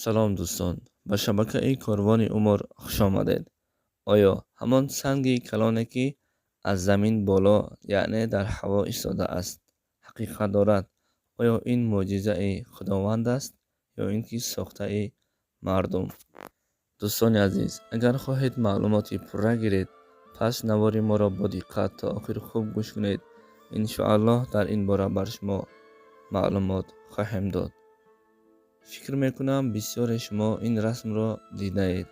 Салом, дӯстон, ба шабакаи Корвони Умр хуш омадед. Оё ҳамон санги калоне, ки аз замин боло, яъне дар ҳаво истодааст, ҳақиқат дорад? Оё ин мӯъҷизаи Худованд аст ё ин ки сохтаи мардум? Дӯстони азиз, агар хоҳед маълумоти пурра гиред, пас навори моро бо диққат то охир хуб гӯш кунед. Иншоаллоҳ, дар ин бора бар шумо маълумот хоҳем дод. Фикр мекунам, бисёре шумо ин расмро дидаед.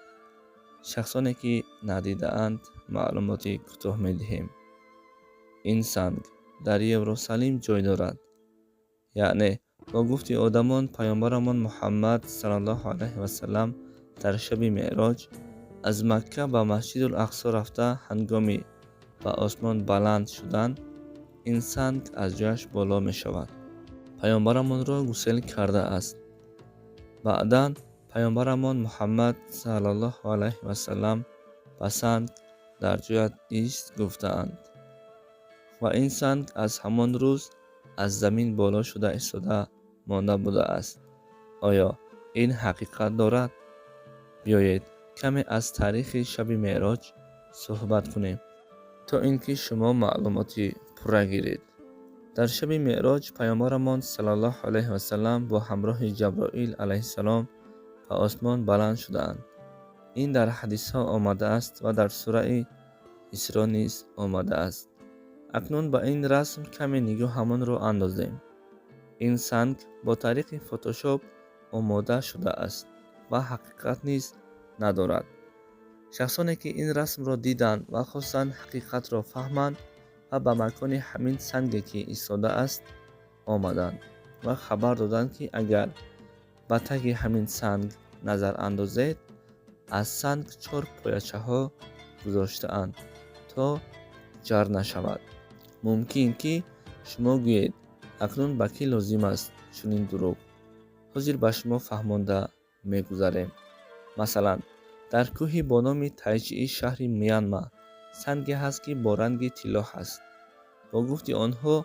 Шахсоне ки надидаанд, маълумоти кӯтоҳ медиҳем. Ин санг дар Ерусалим ҷой дорад, яъне бо гуфти одамон, паёмбарамон Муҳаммад саллаллоҳу алайҳи васалам дар шаби Меъроҷ аз Макка ба Масҷидул Ақсо рафта, ҳангоми ба осмон баланд шудан ин санг аз ҷояш боло мешавад, паёмбарамонро гусел кардааст. Баъдан паёмбарамон Муҳаммад саллаллоҳу алайҳи васалам ба санг «Дар ҷоят ист» гуфтаанд ва ин санг аз ҳамон рӯз аз замин боло шуда истода монда будааст. Оё ин ҳақиқат дорад? Биёед, каме аз таърихи шаби Меъроҷ суҳбат кунем, то ин ки шумо маълумоти пурра гиред. Дар шаби Меъроҷ паёмбарамон саллаллоҳу алайҳи васалам бо ҳамроҳи Ҷаброил алайҳиссалом ба осмон баланд шудаанд. Ин дар ҳадисҳо омадааст ва дар сураи Исро низ омадааст. Акнун ба ин расм каме нигоҳамонро андозем. Ин санг бо тариқи фотошоп омода шудааст ва ҳақиқат низ надорад. Шахсоне ки ин расмро диданд ва хостанд ҳақиқатро фаҳманд ва ба макони ҳамин санге ки истодааст омаданд ва хабар доданд, ки агар ба таги ҳамин санг назар андозед, аз санг чор поячаҳо гузоштаанд, то ҷар нашавад. Мумкин ки шумо гӯед: «Акнун ба кӣ лозим аст чунин дурӯғ?» Ҳозир ба шумо фаҳмонда мегузарем. Масалан, дар кӯҳи бо номи Тайчии шаҳри Мянма санге ҳаст, ки бо ранги тилло ҳаст. Бо гуфти онҳо,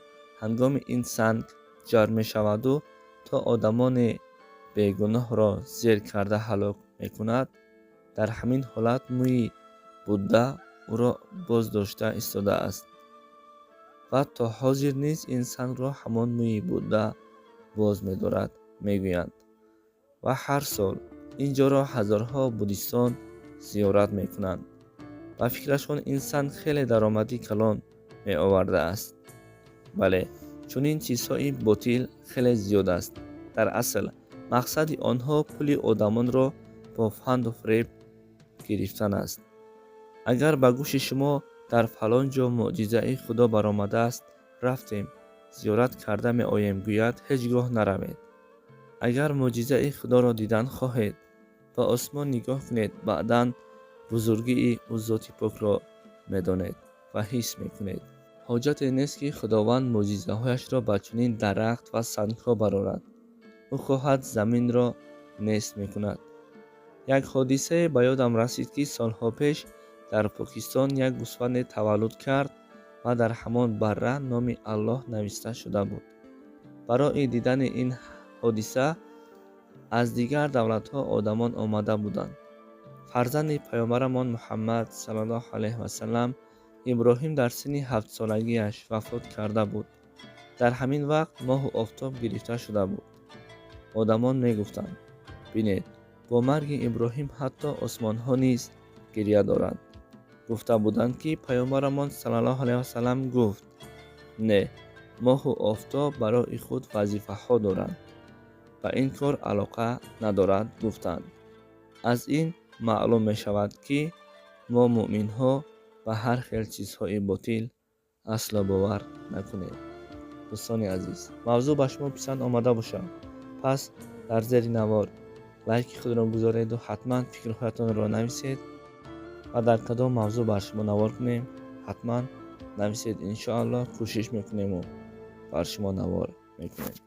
ҳангоми ин санг ҷар мешаваду то одамони бегуноҳро зер карда ҳалок мекунад, дар ҳамин ҳолат мӯи Будда ӯро боздошта истодааст ва то ҳозир низ ин сангро ҳамон мӯи Будда боз медорад, мегӯянд. Ва ҳар сол ин ҷоро ҳазорҳо буддистон зиёрат мекунанд. Ба фикрашон, ин санг хеле даромади калон меовардааст. Бале, чунин чизҳои ботил хеле зиёд аст. Дар асл мақсади онҳо пули одамонро бо фанду фиреб гирифтан аст. Агар ба гӯши шумо «Дар фалон ҷо мӯъҷизаи Худо баромадааст, рафтем, зиёрат карда меоем» гӯяд, ҳеҷ гоҳ наравед. Агар мӯъҷизаи Худоро дидан хоҳед, ба осмон нигоҳ кунед. Баъдан бузургии ӯ зоти покро медонед ва ҳис мекунед. Ҳоҷате нест, ки Худованд мӯъҷизаҳояшро ба чунин дарахт ва сангҳо барорад. Ӯ хоҳад, заминро нест мекунад. Як ҳодисае ба ёдам расид, ки солҳо пеш дар Покистон як гӯсфанде таваллуд кард ва дар ҳамон барра номи Аллоҳ нависта шуда буд. Барои дидани ин ҳодиса аз дигар давлатҳо одамон омада буданд. Фарзанди паёмбарамон Муҳаммад саллаллоҳу алайҳи васалам Иброҳим дар синни 7-солагиаш вафот карда буд. Дар ҳамин вақт моҳу офтоб гирифта шуда буд. Одамон мегуфтанд: «Бинед, бо марги Иброҳим ҳатто осмонҳо низ гиря доранд». Гуфта буданд, ки паёмбарамон саллаллоҳу алайҳи васалам гуфт: «Не, моҳу офтоб барои худ вазифаҳо доранд, ба ин кор алоқа надорад», гуфтанд. Аз ин маълум мешавад, ки мо муъминҳо ба ҳар хел чизҳои ботил асло бовар накунем. Дӯстони азиз, мавзӯъ ба шумо писанд омада бошад, пас дар зери навор лайки худро гузореду ҳатман фикрҳоятонро нависед ва дар кадом мавзӯъ бар шумо навор кунем, ҳатман нависед. Иншоаллоҳ, кӯшиш мекунему бар шумо навор мекунем.